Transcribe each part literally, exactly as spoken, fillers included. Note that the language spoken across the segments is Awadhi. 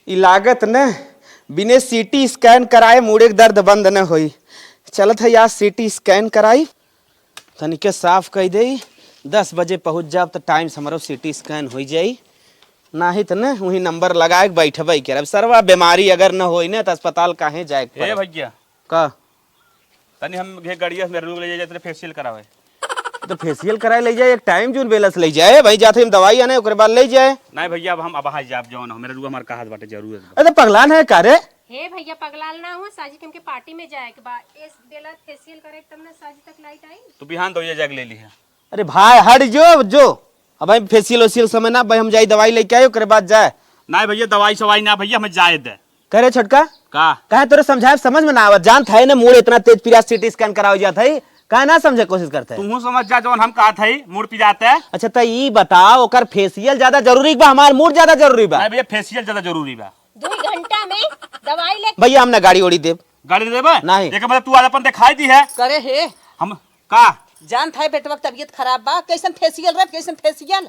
ई लागत न, बिने CT scan कराए मूड़े के दर्द बंद न होई। चलत है यार, CT scan कराई, तनिके साफ कई देई। दस बजे पहुँच जाब त time से हमरो CT scan होई जाई, नाहीं त न वही number लगाए के बैठबे करब। सरवा बीमारी अगर न होई न त अस्पताल काहे जाए के ए पड़त? भैया, का? तनी हम घे गड़िया से मेहरारू के ले जाए, तेरे facial करावे। तो facial कराए ले जाए, एक time जून balance ले जाए भाई, जाते हम दवाई आने, ओकरे बाद ले जाए। नहीं भैया, अब हम, अब हाँ जाब जौन हो, मेहरारू हमार कहा बाटे जरूरत बा। अरे तो पगलान है का रे? हे भैया, पगलाल ना हो, साजी के हमके party में जाए के बा। इस बेला facial करे तब ना साजी तक light आई। तू बिहान दो ये जाके ले ली है। अरे भाई हट जो, जो। अब भाई facial वेशियल समय ना, भाई हम जाई दवाई लेके आई, ओकरे बाद जाए। नहीं भैया, दवाई सवाई ना भैया, हमें जाए दे। करे छोटका? का? काहे तोरे समझाए समझ में ना आवत? जानत है ना मूड़ इतना तेज पिरात, CT scan करावे जात है, काहे ना समझे कोशिश करत है? तूहू समझ जा जौन हम कहत है, मूड़ पिरात है। अच्छा त ई बताओ, ओकर facial ज्यादा जरूरी बा, हमार मूड़ ज्यादा जरूरी बा? नहीं भैया, facial ज्यादा जरूरी बा। दो घंटा में दवाई ले। भैया हम ना गाड़ी ओड़ी देब। गाड़ी देबे? नहीं। एकर मतलब तू आज अपन दिखाई दी है। करे हे। हम का? जानत है बेटवा के तबीयत खराब बा, कैसन facial रे, कैसन facial?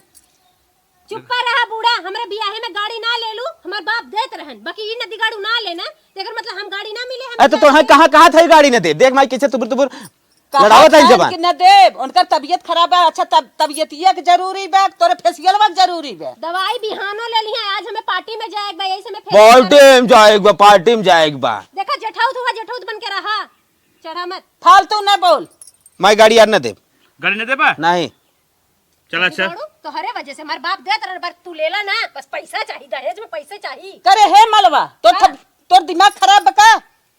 चुप्पा रहा बूढ़ा, हमरे बियाहे में गाड़ी ना ले लू, हमार बाप देत रहन, बाकी ई नदी गाड़ू ना लेना, तेकर मतलब हम गाड़ी ना मिले, हम अरे तो जाए तोहे के। कहाँ, कहाँ था ई गाड़ी न दे? देख माई कैसे तुबुर तुबुर कहा लड़ावत है था जबान। कि न देब, उनकर तबीयत खराब बा। अच्छा तब तबीयतिया के जरूरी बा, तोरे facial वा के जरूरी बा? दवाई बिहानो ले लिहे, आज हमें party में जाए के बा, यही से हमें facial party में जाए के बा, party में जाए के बा। देखा जेठाउत हुआ, जेठाउत बन के रहा, चढ़ा मत। फालतू न बोल। माई गाड़ी यार न देब। गाड़ी न देबा? नहीं। चल, अच्छा। तोहरे वजह से हमार बाप देत रहन, पर तू लेला ना, बस पैसा चाही, दहेज में पैसे चाही। करे हे मलवा, तोर हाँ। थप-, तोर दिमाग खराब बा का?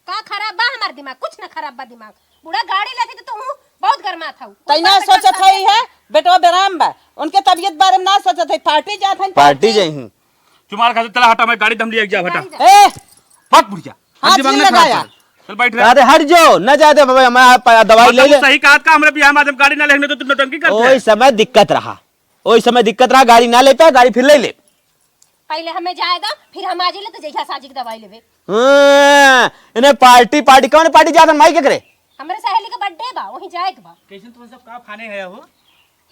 का खराब बा हमार दिमाग? कुछ ना खराब बा दिमाग। बूढ़ा गाड़ी लेती तो तू बहुत गरमात हऊ। तैना ऊपर से सोचत कब है, है, बेटवा बेराम बा, उनके तबीयत बारे में ना सोचत है, party जात है, party party। जाई हूँ। तुम्हारे घर से चला हटा, मैं गाड़ी दम लिया जाओ, हटा। गाड़ी दम। ए, मत बुढ़िया। हाथ दिमाग नहीं ना खराब लगाया। कर। चल बैठ रहे। अरे हट जो, न जाए दे बाबा, हमारा आप दवाई ले मतलब ले। सही कहा था, हमरे बियाह में आज हम गाड़ी ना लेने तो तुम नौटंकी करते ओई हैं। समय दिक्कत रहा, ओई समय दिक्कत रहा, गाड़ी ना ले पाए, गाड़ी फिर ले ले। पहले हमें जाए दो, फिर हम आ जाइले तो जइहा साजी के दवाई लेबे। हाँ, इन्हें party, party, कौन party जात है माई के करे? हमरे सहेली के birthday बा, वहीं जाए के बा। कैसे तुम सब का फाने है हो?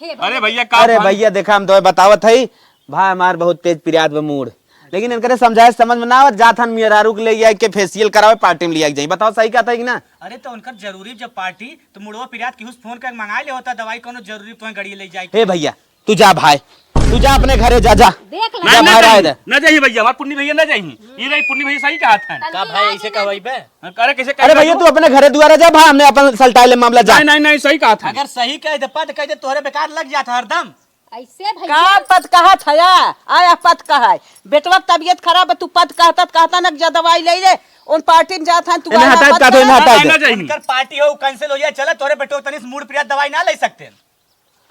हे अरे भैया। भैया, का अरे फल? भैया, देखा, हम तोहे बतावत हई, भाई हमार बहुत तेज पिरात बा मूड़, लेकिन इनकरे समझाए समझ में ना आवत, जात हन मेहरारू के ले जाए के facial करावे, party में लिया के जाई। बताओ, सही कहत है कि ना? अरे, तो उनकर जरूरी जब party, तो मुड़वा पिरात केहू से phone करके मंगा ले होता दवाई, कोनो जरूरी तोहे गाड़ी ले जाए के। हे भैया, तू जा भाई, तू जा अपने घरे जा, जा। देख ले। जा नहीं, भाई, नहीं, रहे दे। ना जाइए भैया, हमार पुन्नी भैया ना जाइए। ये रही पुन्नी भैया सही कहत है। का भाई ऐसे कहवाई बे? अरे कैसे अरे भैया, तू अपने घरे दुआरा जा, भाई, हमने अपन सलटाए ले मामला जा। नहीं, नहीं, नहीं, सही कहा था। अगर सही कह दे, पद कह दे, तोहरे बेकार लग जात हरदम। ऐसे भैया। का पद कहा था या? आया पद कहा है। बेटवा के तबीयत खराब है, तू पद कहता, कहता ना जा दवाई ले ले। उन party में जात है, तू इन्हें आया हटाए, पद का तो इन्हें कहा। हटाए ना दे। जाइए। उनकर party हो, cancel हो जाए, चला तोरे बेटवा तनी से मूड़ पिरात दवाई ना ले सकते हैं।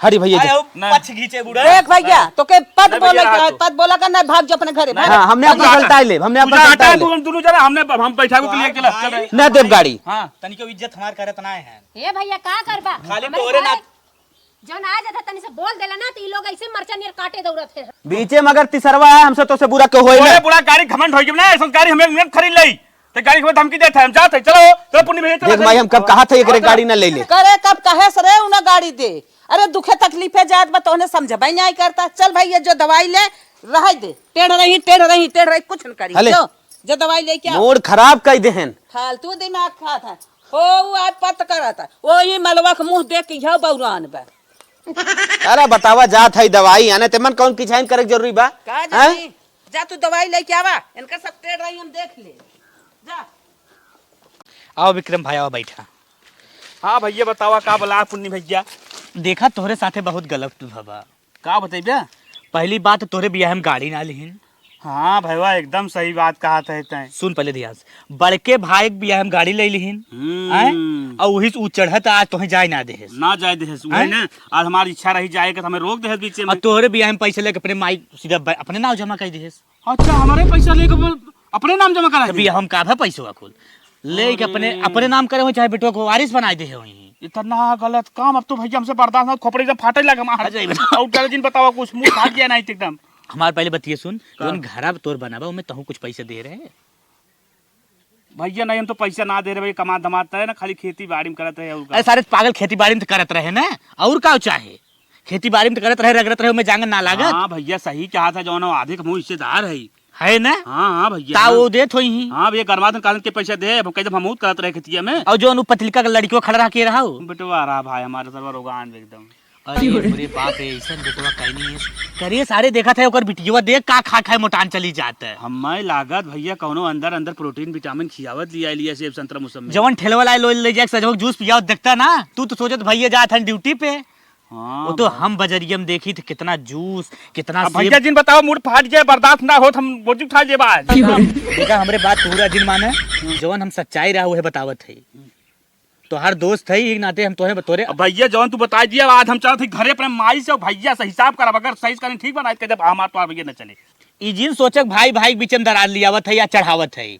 हरी भैया आए जा। हो, ना। पछ घींचे बूढ़ा। देख भैया, ना। तोके पद ना बोले भैया, के, हाथ पद बोला का ना, भाग जो अपने घरे, ना। भाग। हाँ, हमने तू अपन जा। सलटाए लेब, हमने तू अपन जा, सलटाए तू लेब। दोनों जने, हमने, हम बैठा को भाई, ले चला, भाई, चल। ना देब गाड़ी। हाँ, तनिको इज्जत हमार करत ना है। ए भैया, का करबा? खाली हमरे तोरे ना। घरे जौन आ जाता तनी से बोल देला ना, तो ई लोग ऐसे मरचा नियर काटे दौड़त है। बीचे में अगर तिसरवा है, हमसे तो से बुरा के होए ओए ना। बूढ़ा गाड़ी घमंड होई कि ना, संस्कारी हमें मिनट खरीद लई। ते गाड़ी के धमकी देत है, हम जात है, चलो, चलो पुन्नी भैया, चलो, देख माई, चलो। हम कब कहा था एकरे हाँ, गाड़ी ना ले ले। करे कब कहे सरे उन्हें गाड़ी दे। अरे दुखे तकलीफे जात बा तोहने समझबे नहीं करता। चल भाई ये जो दवाई ले, रह दे। टेढ़ रही, टेढ़ रही, टेढ़ रही, कुछ न करी। हले। जो, जो दवाई लेके आओ। मूड खराब कई देहन। फालतू दिमाग खात है। हो, वो आज पत करत है। वही मलवा के मुंह देख के यह बौरान बा। अरे बतावा जात है दवाई आने, ते मन कौन किछाइन करे के जरूरी बा? का हैं? जानी? जा तू दवाई लेके आवा, इनका सब टेढ़ रही हम देख ले। जा। आओ विक्रम भाई, आओ बैठा। हाँ भैया, बतावा का बोला पुन्नी भैया? देखा तोहरे साथे बहुत गलत भवा। का बतैबे? पहली बात तोहरे बियाह में गाड़ी ना लिहिन। हाँ भैया, एकदम सही बात कहा था तैं। सुन पहले ध्यान से, बड़के भाई के बियाह में गाड़ी ले लिहिन, हम्म। हैं? और वही से ऊ चढ़त आज तोहे जाए ना देहेस। ना जाए देहेस, वही हैं? ना, आज हमारी इच्छा रही जाए के, हमें रोक देहेस बीचे में। और तोहरे बियाह में पैसा लेके अपने माई सीधा ब-, अपने नाव जमा कर देहेस। अच्छा, हमारे पैसा लेके वो अपने नाम जमा करा तभी दिए? हम का भा पैसवा कुल ले के अपने, अरे। अपने नाम करे हो, चाहे बेटवा को वारिस बनाए दे हो। इतना गलत काम, अब तो भैया हमसे बर्दाश्त ना, खोपड़ी से फाटे लगा मार। अच्छा, ये बताओ। और क्या दिन बताओ, कुछ मुंह भाग गया नहीं तो एकदम। हमार पहले बतिये सुन, का? जौन घरा तोर बनावा, ओमे तहु कुछ पैसे दे रहे? भैया नहीं, हम तो पैसा ना दे रहे भैया, कमा धमाता है ना, खाली खेती बाड़ी में करत रहे और का। अरे सारे पागल, खेती बाड़ी में तो करत रहे ना, और का चाहे? खेती बाड़ी में तो करत रहे, रगड़त रहे, ओमे जांगर ना लागत। हाँ भैया, सही कहा था, जौन आधे के मुंह हिस्सेदार है। है ना? हाँ, हाँ भैया, ता हाँ। वो देत होई ही। हाँ भैया, गरमात कालन के पैसा दे, अब कह दे हम करत रहे खेतिया में। और जो उ पतलिका का लड़कियों खड़ा रहा के रहा हो? बेटवा रहा भाई हमारे सरवा रोगान एकदम। अरे, अरे बाप रे, ऐसन बेटवा कहीं नहीं है। करे सारे देखत है, ओकर बिटियवा देख का खा खाए मोटान चली जात है। हमें लागत भैया कौनो अंदर, अंदर प्रोटीन विटामिन खियावत लिया, लिया सेब संतरा मौसम में। जवन ठेलवा लाए लो ले जाके सजवा के जूस पियावत देखता ना, तू तो सोचत भैया जात हन ड्यूटी पे। हाँ वो तो भाई। हम बजरिया में देखी थे कितना जूस, कितना अब सेब। भैया जिन बताओ, मूड फाट गया, बर्दाश्त ना होत, हम बोझ उठा लेबा आज। देखा, देखा, हमरे बात पूरा जिन माने, जवन हम सच्चाई रहा उहे बतावत है। तोहार दोस्त है, ई नाते हम तोहे, तोरे अब भैया जवन तू बताई दिया, आज हम चलत ही घरे अपने माई से, भैया से हिसाब करब, अगर सही से करें ठीक बनाए के जब हमार तोहार भैया न चले। ई जिन सोचक भाई भाई के बीच में दरार लियावत है या चढ़ावत है,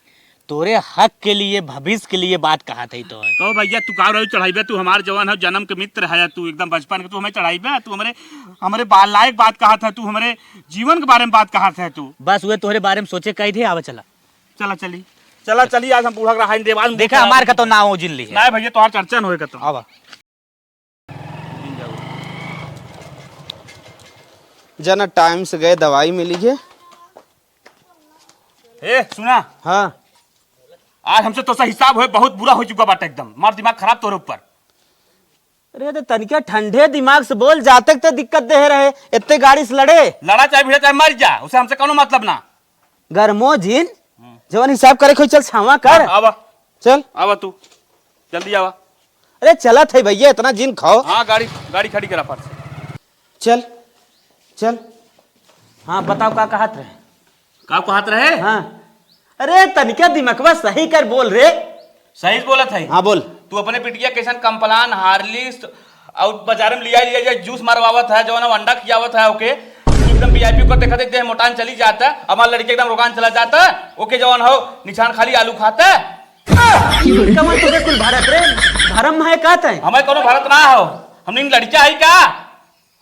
तोरे हक के लिए, भविष्य के लिए बात कहा था तो है। कहो भैया, तू का रही चढ़ाइबे? तू हमार जवान है, जन्म के मित्र है, तू एकदम बचपन के, तू हमें चढ़ाइबे, तू हमरे, हमरे बा-, लायक बात कहा था, तू हमरे जीवन के बारे में बात कहा था तू। बस वे तोहरे बारे में सोचे कही थे, आवा चला। चला चली, चला चली, आज हम बूढ़ा रहा देवाल देखा, हमार का तो नाव जिन ली है। नहीं भैया, तोहार चर्चा न होए का तो। आवा। जना टाइम से गए, दवाई मिली है। ए, सुना। हाँ। आज हमसे तोसे हिसाब होए, बहुत बुरा हो चुका बाटे एकदम। मार दिमाग खराब तोरे ऊपर। अरे, तो तनिका ठंडे दिमाग से बोल, जातक तो दिक्कत दे रहे, इतने गाड़ी से लड़े। लड़ा चाहे भिड़ा चाहे मर जा, उसे हमसे कौनो मतलब ना। गरमो जिन, हम्म। जवन हिसाब करे खोई, चल छावा कर। हाँ, आवा। चल। आवा तू, जल्दी आवा। अरे, चलत है भैया, इतना जिन खाओ। हाँ, गाड़ी, गाड़ी खड़ी करा फट से। चल, चल। हाँ, बताओ का कहत रहे? का कहत रहे? हाँ। अरे, तनिका दिमकवा सही कर बोल रे। सही से बोलत है। हाँ, बोल। तू अपने बिटिया कैसन कम्प्लान, हार्लिक्स और बाजार में लिया, लिया, लिया जूस मरवावत है, जवन अंडा खियावत है ओके। तू एकदम वीआईपी को देखत देख, देह मोटान चली जाता है। हमार लड़की एकदम रोगान चला जाता है। ओके जवन हो, निशान खाली आलू खाता है। कमल तुझे कुल भारत रे, धर्म है का तय? हमें कोनो भारत ना हो, हमने लड़का है का?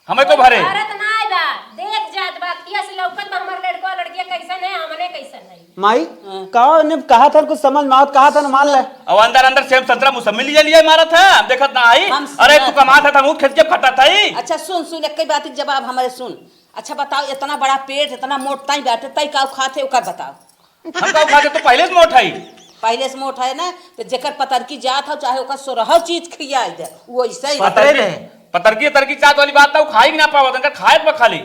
हमें को भरे। भारत ना आए बा, देख जात बा, अखिया से लौकत बा, हमर लड़का लड़किया कैसन है, हमने कैसन है। माई, हाँ। का ने कहा था कुछ समझ में आवत, कहा था ना मान ले। अब अंदर अंदर सेब संतरा मुसम्मी लिया लिया मारत है, हम देखत ना आई। हम अरे सुनत तू कमात है, हम खेत के फटत है। अच्छा सुन, सुन, एक बात के जवाब हमारे सुन। अच्छा बताओ, इतना बड़ा पेट, इतना मोट ताई बाटे, ताई का खात है, ओकर बताओ। हम का खाते तो पहले से मोट है। पहले से मोट है ना, तो जेकर पतरकी जात हो, चाहे ओकर सोरह चीज खियाई दे, वो ऐसे ही पतरे पतरकी, रहे। पतरकी, तरकी जात वाली बात ना, वो खाई भी ना पावत, उनका खाए पर खाली।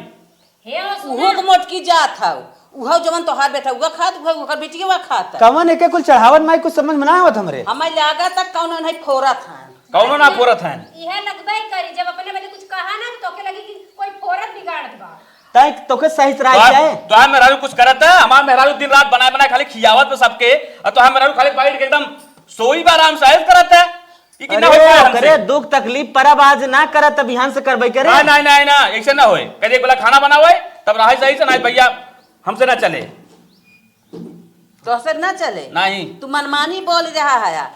हे, ओ, सुना। उहो के मोटकी जात हौ, उहो जवन तोहार बेटा उहो खात, उहो ओकर बेटिया उहो खात। कवन एके कुल चढ़ावन माई, कुछ समझ में ना आवत हमरे। हमें लागत तक कौनो नहीं फोरत हन। कौनो ना फोरत हन। इहे लगबे करी, जब अपने बदे कुछ कहा ना, तो तोके लगी कि कोई फोरत बिगाड़त बा। ताई तोके सही से राय तोहार, क्या है? तोहार मेहरारू कुछ करत है, हमार मेहरारू दिन रात बनाए बनाए खाली खियावत बा सबके, और तोहार मेहरारू खाली बैठ के एकदम सोई बा आराम से, ऐस करत है। ई कि ना अरे, हो पाए हमसे। करे दुख तकलीफ परब आज ना करत, बिहान से करबे करे। ना, ना, ना, ना, ऐसे ना होए। कभी एक बेला खाना बनावे, तब रहे सही से, ना भैया, हमसे ना चले। तोहसे ना चले? नहीं। तू मनमानी बोल रहा है।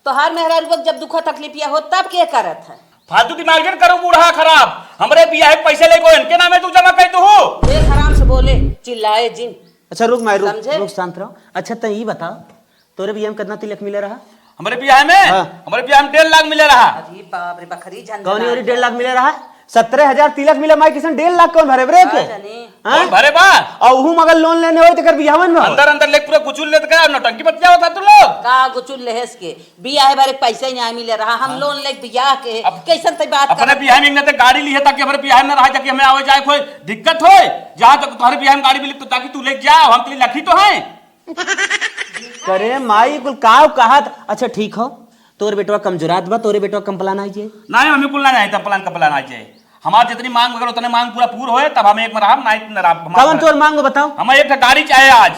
तोहार मेहरारू के जब दुख तकलीफ या हो, तब के करत है? फालतू दिमाग जन करो, बूढ़ा खराब। हमरे बियाह के पैसे लेके इनके नामे तू जमा कर दू। देख, आराम से बोले, चिल्लाए जिन। अच्छा, रुक माई, रुक, समझे? रुक, शांत रहो। अच्छा, तै ई बताओ, तोरे बियाह में कितना तिलक मिले रहा? हमरे बियाह में? हाँ। हमरे बियाह में डेढ़ लाख मिले रहा। अरे बाप रे, बकरी झंझनाट। कौनी ओरी डेढ़ लाख मिले रहा? सत्रह हजार तिलक मिले, माई किसन डेढ़ लाख कौन भरे रे का के? जानी? हाँ? कौन भरे बा? और उहू मगर लोन लेने होई तेकर बियाहवन में हो। अंदर अंदर लेके पूरा गुचुल लेत का नौटंकी बतियावत है तू लोग। का गुचुल लेहेस के? बियाह बारे पैसा ही नहीं मिले रहा, हम हाँ। लोन लेके बियाह के, अब कैसन तै बात अपने करत बियाह में एक ना ते गाड़ी ली है ताकि हमारे बियाह में रहा, ताकि हमें आवे जाए कोई दिक्कत होए। जहाँ तक तुम्हारे बियाह में गाड़ी मिली तो ताकि तू लेके जा, हम तेरी लखी तो हैं। करे माई कुल काव कहत। अच्छा ठीक हो, तोर बेटवा कमजोरात बा, तोरे बेटवा कम्प्लान आई जाए। नहीं, हमें कुल ना जाए, कम्प्लान, कम्प्लान आई जाए। हमार जितनी मांग, अगर उतने मांग पूरा पूर होए, तब हम एक में रहब, नहीं तो न रहब। हमार कवन घर तोर मांग बताओ? हमें एक ठे गाड़ी चाहे आज,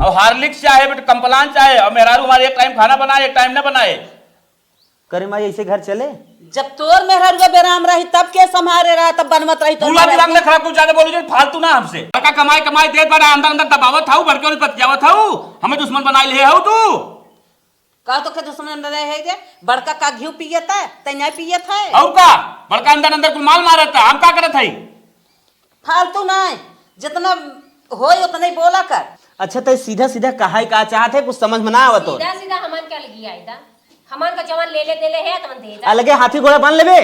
और हार्लिक्स चाहे, बेटा, कम्प्लान चाहे, और मेहरारू हमारे एक टाइम खाना बनाए, एक टाइम ना बनाए। करे माई, ऐसे घर चले? जब तोर मेहरारू का बेराम रही, तब के संभारे रहा, तब बनवत रही, तोर पूरा मेहरारू दिमाग ना खराब, कुछ ज्यादा बोलू जो फालतू ना हमसे। बड़का कमाई, कमाई देत बड़ा, अंदर, अंदर दबावत हऊ, बड़के वाली बतियावत हऊ, हमें दुश्मन बनाए ले हऊ तू। का तो के दुश्मन रहे है रे? बड़का का घी पियत है, तै नहीं पियत है। और का? बड़का अंदर अंदर कुल माल मारत है, हम का करत है? फालतू नहीं, जितना होए उतना ही बोला कर। अच्छा, तै सीधा सीधा कहा का चाहत है, कुछ समझ में ना आवत हो। सीधा सीधा हमन के अलगी आई दा, हमन का जवन ले ले दे ले है, तवन दे दा। अलगे हाथी घोड़ा बांध लेबे?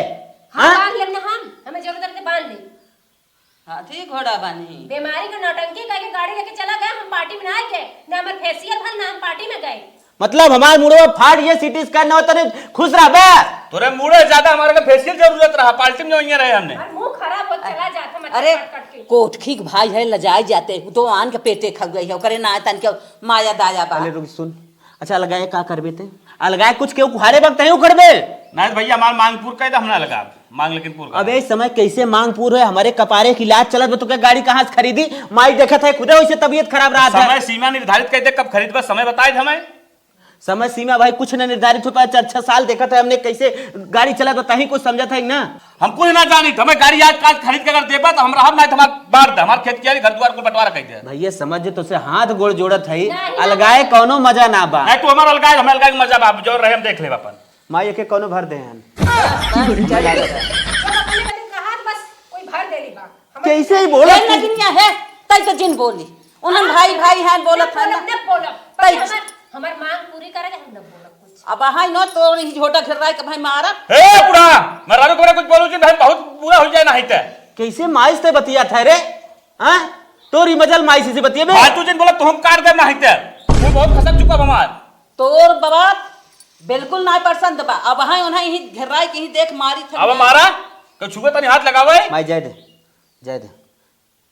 हम हाँ? बांध लेब ना हम, हमें जरूरत है तो बांध ले। हाथी घोड़ा बानी। बीमारी के नौटंकी करके गाड़ी लेके चला गया, हम पार्टी में ना आए गए, ना हमार फेशियल भल, ना हम पार्टी में गए। मतलब हमार मुड़वा फाट गया, सीटी स्कैन ना होता नहीं, खुश रहबे। तोरे मुड़े ज्यादा हमारे के फेशियल जरूरत रहा, पार्टी में जो यहाँ रहे हमने। और मुंह खराब हो चला जाता, मच्छर अरे, काट काट के। कोटखी के भाई है, लजाए जाते, वो तो आन के पेटे खा गई है, ओकरे ना तन के माया दाया बा। पहले रुक, सुन। अच्छा, अलगाए का करबे ते? अलगाए कुछ केहू कुहारे बा, तैं उखड़बे? नहीं भैया, हमार मांग पूर कर दे, हम ना अलगाब। मांग लेकिन पूर कर। अबे, इस समय कैसे मांग पूर है? हमारे कपारे की इलाज चलत बा, तो क्या गाड़ी कहाँ से खरीदी? माई देखत है, खुदे वैसे तबीयत खराब रहा था। समय सीमा निर्धारित कर दे, कब खरीदबा, समय बताए दे हमें। समय सीमा भाई कुछ नहीं निर्धारित हो पाया। चार छह साल देखत है हमने कैसे गाड़ी चलत बा, तहीं कुछ समझत है ना? हम कुछ ना जानित, हमें गाड़ी आज काज खरीद के अगर देबा तो हम रहब, नहीं तो हमार बांट दे, हमार खेत कियारी घर दुआर कुल बंटवारा कर दे। भैया समझ, तो से हाथ गोड़ जोड़त है, नहीं, अलगाए नहीं। कौनो मजा ना बा। नहीं, तू हमार अलगाए, हम अलगाए के मजा बा, जो रहे हम देख लेब अपन। माई एके कौनो भर दे हन। चल, चल, चल। जब अपने बदे कहा तो बस कोई भर देली बा। हमर कैसे ही बोलत ए तू? नगिनिया है, तई तो जिन बोली। उन्हन हाँ, भाई, भाई हैं, बोलत न है ना। बोलब, न बोलब। तई बाकी हमार, हमार मांग पूरी करे के हम न बोलब कुछ। अब हाय न तोर ही झोटा घेर रहा है कि भाई मारा। ए बूढ़ा, मैं रानू को कुछ बोलू जिन भाई बहुत बुरा हो जाए ना है ते। कैसे माई से बतियात है रे? हाँ? तोरी मजल माई से, से बतियाबे? फालतू जिन बोला, तुम काट दे ना है ते। वो बहुत खसक चुका हमार। तोर बात बिल्कुल ना पसंद बा। अब हाय उन्हें ही घेर रहा है कि ही देख मारी थे। अब मारा, तो छुए तनी हाथ लगावे। माई जाए दे, जाए दे।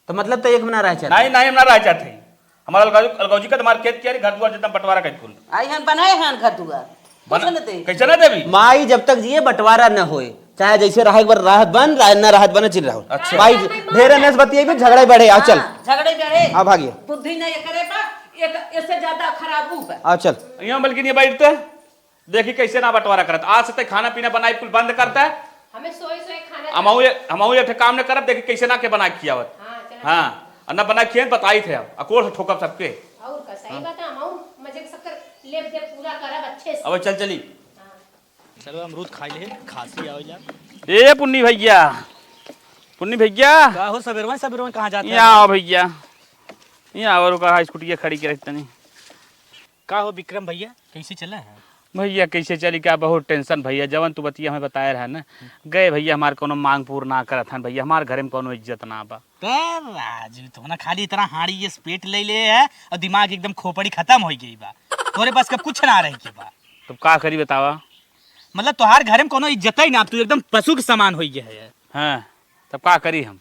तो मतलब तो एक में ना रह चाहते? नहीं, नहीं, हम ना रह चाहते हैं। हमारा अलगौजी, अलगौजी का तुम्हारे खेत कियारी, घर दुआर जितना बंटवारा कर कुल। आई हन बनाए हन घर दुआर। बना-, कुछ न दे। कैसे ना देवी? माई जब तक जिए बंटवारा न होए, चाहे जैसे रहे एक बार राहत बन, रहे न राहत बन, चिल रहो। अच्छा। माई ढेर नस बतिये भी झगड़े बढ़े, आ चल। हाँ, झगड़े बढ़े। आ भागिए। बुद्धि नहीं करे बा, ये तो, इससे ज्यादा खराब हूँ बा। आ चल। यहाँ बल्कि नहीं बैठते। देखी कैसे ना बंटवारा करत। आज से ते खाना पीना बनाई कुल बंद करता है। हमें सोए सोए खाना हमहू चाहिए। ए-, हमहू एक ठे काम न करब, देखी कैसे ना के बना के खियावत। हाँ, चला। हाँ, और ना बना के खियावत, बताई थे अब। अकोल से ठोकब सबके। और का सही हाँ। बात है, हमहू मजे के सबकर लेब देब पूरा करब अच्छे से। अब चल चली। हाँ। चलो अमरूद खा ले, खांसी आवे जा। ए पुन्नी भैया, पुन्नी भैया। का हो सबेरवा सबेरवा कहाँ जाते यहाँ हैं? आओ भैया, यहाँ आओ, रुका, हाँ, स्कूटी खड़ी के रखते नहीं। का हो विक्रम भैया, कैसे चला है? भैया, कैसे चली का? बहुत टेंशन भैया, जवन तू बतिया हमें बताए रहा ना, गए भैया, हमार कोनो मांग पूर ना करत हन भैया, हमार घरे में कोनो इज्जत ना बा। बे राजू, तो ना खाली इतना हाड़ी ये पेट ले ले है और दिमाग एकदम खोपड़ी खत्म हो गई बा, तोरे बस का कुछ ना रह के बा। तब का करी बतावा? मतलब तोहार घरे में कोनो इज्जत ही ना, तू एकदम पशु के समान हो गया है। हाँ, तब का करी हम?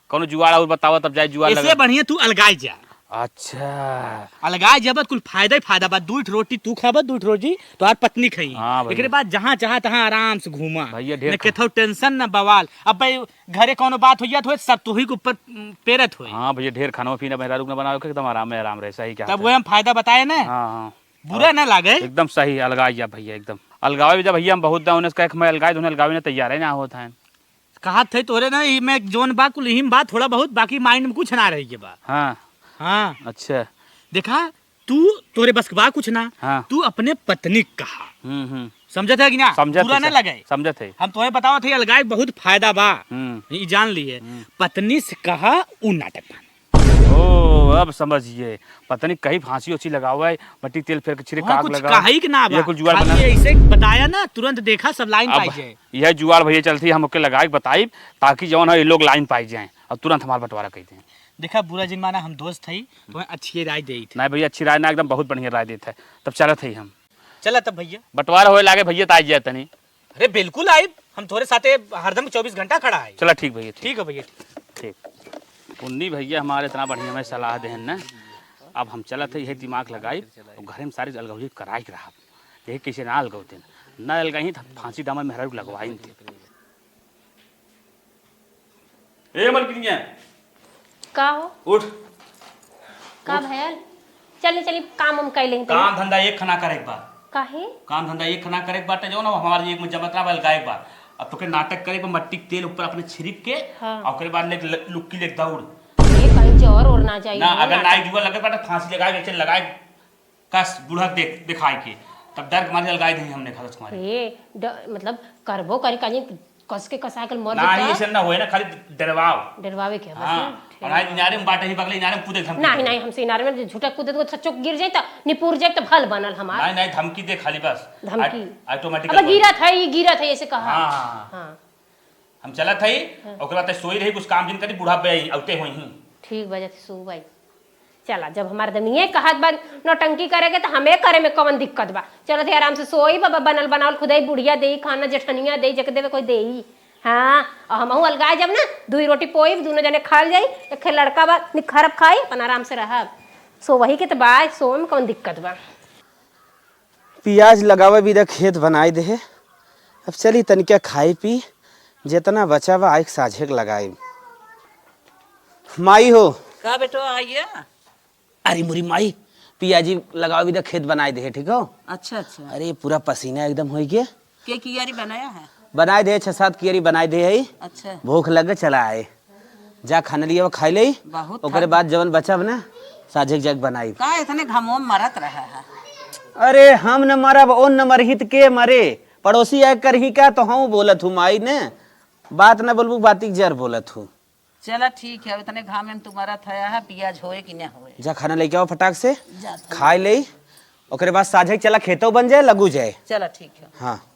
कौनो जुगाड़ और बतावा, तब जाए जुगाड़ ऐसे लगा। बढ़िया तू अलगाए जा। अच्छा। अलगाए जब कुल फायदा ही फायदा बा। दू रोटी तू खाबा, दू रोटी तोहार पत्नी खाई। हाँ भैया। एकरे बाद जहाँ चाहा तहाँ आराम से घूमा। भैया ढेर न खा- केथो टेंशन न बवाल। अब भाई घरे कौनो बात हो जात होए, सब तोही के ऊपर, उम, पेरत होए। हाँ भैया, ढेर खाना पीना मेहरारू के न बनावे के, एकदम आराम में आराम रहे, सही कहा तब था। वह हम फायदा बताए ना। हाँ, हाँ। बुरा अब ना लागे। एकदम सही, अलगाए जा भैया, एकदम। अलगावे भी जा भैया, हम बहुत दाव उन्हें कहे, मैं अलगाए दूँ, अलगावे ना तैयार है, ना होता है। कहत है तोरे ना, ई में जोन बा, कुल इही में बा, थोड़ा बहुत, बाकी mind में कुछ ना रही के बा। हाँ। हाँ। अच्छा। देखा, तू, तोरे बस के बा कुछ ना, हाँ। तू अपने पत्नी के कहा। हम्म, हम्म। समझत है कि ना? समझत बुरा है, ना सर। लगे। समझत है। हम तोहे बतावत है, अलगाई बहुत फायदा बा। हम्म। ई जान लिए। हम्म। पत्नी से कहा, उ नाटक बा। ओ, अब समझिए। पता नहीं कहीं फांसी ओसी लगावा है, मट्टी तेल फेर के छिड़क वहाँ आग कुछ लगा। कहा ही कि ना ये बा। कुछ जुगाड़ खाली बना। ऐसे बताया ना, तुरंत देखा सब line अब पाई जाए। यह जुगाड़ भैया चलती, हम ओके लगाई बताई, ताकि जौन है ये लोग line पाई जाएं और तुरंत हमार बंटवारा कर दें। देखा, बुरा जिन माना, हम दोस्त हई, तुम्हें अच्छी राय देई थे। नहीं भैया, अच्छी राय ना, एकदम बहुत बढ़िया राय देत है। तब चलत है हम। चला तब भैया। बंटवारा होए लागे भैया, त आ जाए तनी। अरे बिल्कुल आइब, हम तोरे साथे हरदम चउबीस घंटा खड़ा है। चला ठीक भैया, ठीक। ठीक है भैया। ठीक। उन्नी भैया हमारे इतना बढ़िया में सलाह देहन ना, अब हम चलत है यही दिमाग लगाई, तो घरे में सारी अलगौजी कराई के रहब। यही कैसे ना अलगौते, ना अलगाई तो फांसी डामर मेहरारू के लगवाई थे। ए मलकिनिया, का हो? उठ। का उठ। भयल? चली, चली, काम हम कैले ही तनी। काम धंधा एक खना करे के बा। काहे? काम धंधा एक खना करे के बाटे, जौन हमार एक में जमत ना बा, अलगाए के बा। अब तोके नाटक करे के बा, मट्टी के तेल ऊपर अपने छिड़क के, हाँ। और ओकरे बाद ले ल-, लुक्की लेके दौड़। ये कहीं जोर और ना जाई ना, हो अगर नाटक। नाई जुआ लगे बाटे, फांसी लगाए के, चल लगाए। कस बूढ़ा देख, दिखाई के, तब डर के मारे अलगाई देही हमने खालस तुम्हारे। ए, ड-, मतलब, करबो करी, काजी कस के कसा के मर ना, जाता। ऐसे ना होए ना, खाली डरवाओ। डरवावे के बस हाँ, ना? और ठीक। आज इनारे में बाटे ही, बगले इनारे में कूदे के धमकी नहीं, दे। नहीं, हमसे इनारे में झूठा कूदे तो सच्चो गिर जाए तो निपुर जाए तो भल बनल हमार। नहीं, नहीं, धमकी दे खाली बस। धमकी। ऑट-, automatic अब बन गिरत है, ये गिरत है, ऐसे कहा। हाँ, हाँ, हाँ। हाँ। हम चलत हई, हाँ। ओकरे बाद तै सोई रही, कुछ काम जिन करी, बूढ़ा बे आई, औते होई ही। ठीक बा, जति सोई। चला, जब हमार दनिये कहत बा नौटंकी करे के, त हमे करे में कवन दिक्कत बा? चलत हई आराम से सोई, बाबा बनल बनावल खुदई बुढ़िया देई, खाना जेठनिया देई, जेके देवे कोई देई। हाँ, और हमहू अलगाए जब ना, दुई रोटी पोईब, दुनो जने खाल जाई, एक ठे लड़का बा, निखरब खाई, अपन आराम से रहब। सोवही के त बा, सोवे में कवन दिक्कत बा? पियाज लगावे बिदा खेत बनाई देहे। अब चली तनिका खाई पी, जेतना बचा बा आइक साझे के लगाई। माई हो। का बेटो आइया? अरे मुरी माई, पियाजी लगावे बिदा खेत बनाई देहे, ठीक हो? अच्छा, अच्छा। अरे पूरा पसीना एकदम होई के। के कियारी बनाया है? बनाई देहे, छह सात कियारी बनाई देहे है। अच्छा। भूख लगे चला आए। जा खाना लिया खाई ले। बहुत ओकरे थक- बाद जवन बचब ना, साझे के जाके बनाई। का इतने घमो में मरत रहा है? अरे हम न मरब, ओन न मरही त के मरे? पड़ोसी आए करही का, तो हम बोलत हूँ माई ने, बात न बोलबू, बाती के जर बोलत हूँ। चला ठीक है, इतने घाम में तू मरत है, है, पियाज होए कि न होए। जा खाना लेके आओ फटाक से, जा तू। खाई ले, ओकरे बाद साझे के चला खेतो बन जाए, लगू जाए। चला ठीक है। हाँ।